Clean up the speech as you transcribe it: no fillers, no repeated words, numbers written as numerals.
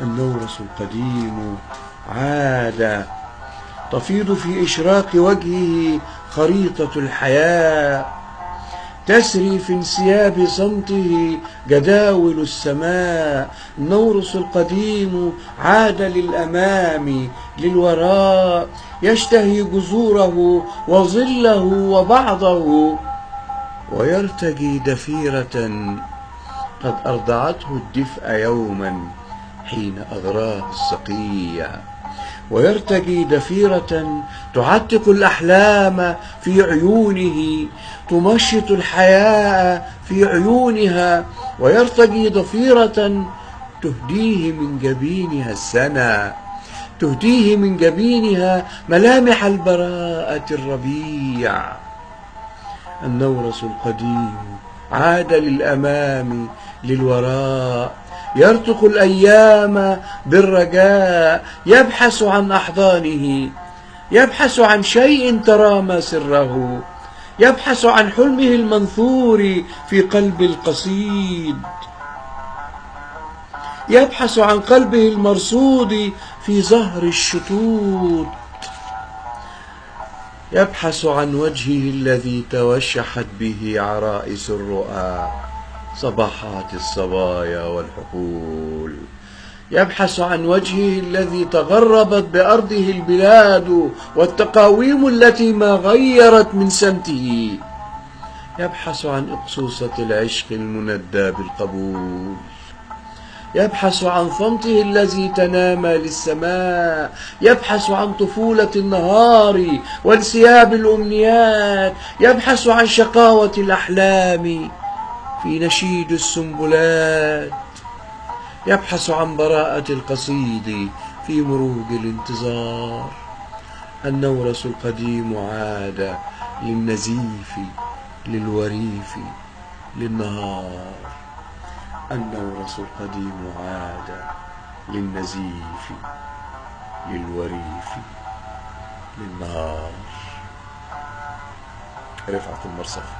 النورس القديم عاد، تفيض في إشراق وجهه خريطة الحياة، تسري في انسياب صمته جداول السماء. النورس القديم عاد للأمام للوراء، يشتهي جذوره وظله وبعضه، ويرتجي دفيرة قد أرضعته الدفء يوما حين أغراه السقيع، ويرتجي دفيرة تعتق الأحلام في عيونه، تمشط الحياء في عيونها، ويرتجي ضفيرة تهديه من جبينها السنة، تهديه من جبينها ملامح البراءة الربيع. النورس القديم عاد للأمام للوراء، يرتق الأيام بالرجاء، يبحث عن أحضانه، يبحث عن شيء ترامى سره، يبحث عن حلمه المنثور في قلب القصيد، يبحث عن قلبه المرصود في زهر الشطوط، يبحث عن وجهه الذي توشحت به عرائس الرؤى صباحات الصبايا والحقول، يبحث عن وجهه الذي تغربت بأرضه البلاد والتقاويم التي ما غيرت من سمته، يبحث عن إقصوصة العشق المندى بالقبول، يبحث عن صمته الذي تنامى للسماء، يبحث عن طفولة النهار وانسياب الأمنيات، يبحث عن شقاوة الأحلام في نشيد السنبلات، يبحث عن براءة القصيد في مروج الانتظار. النورس القديم عاد للنزيف للوريف للنهار. النورس القديم عاد للنزيف للوريف للنهار. رفعت المرصفي.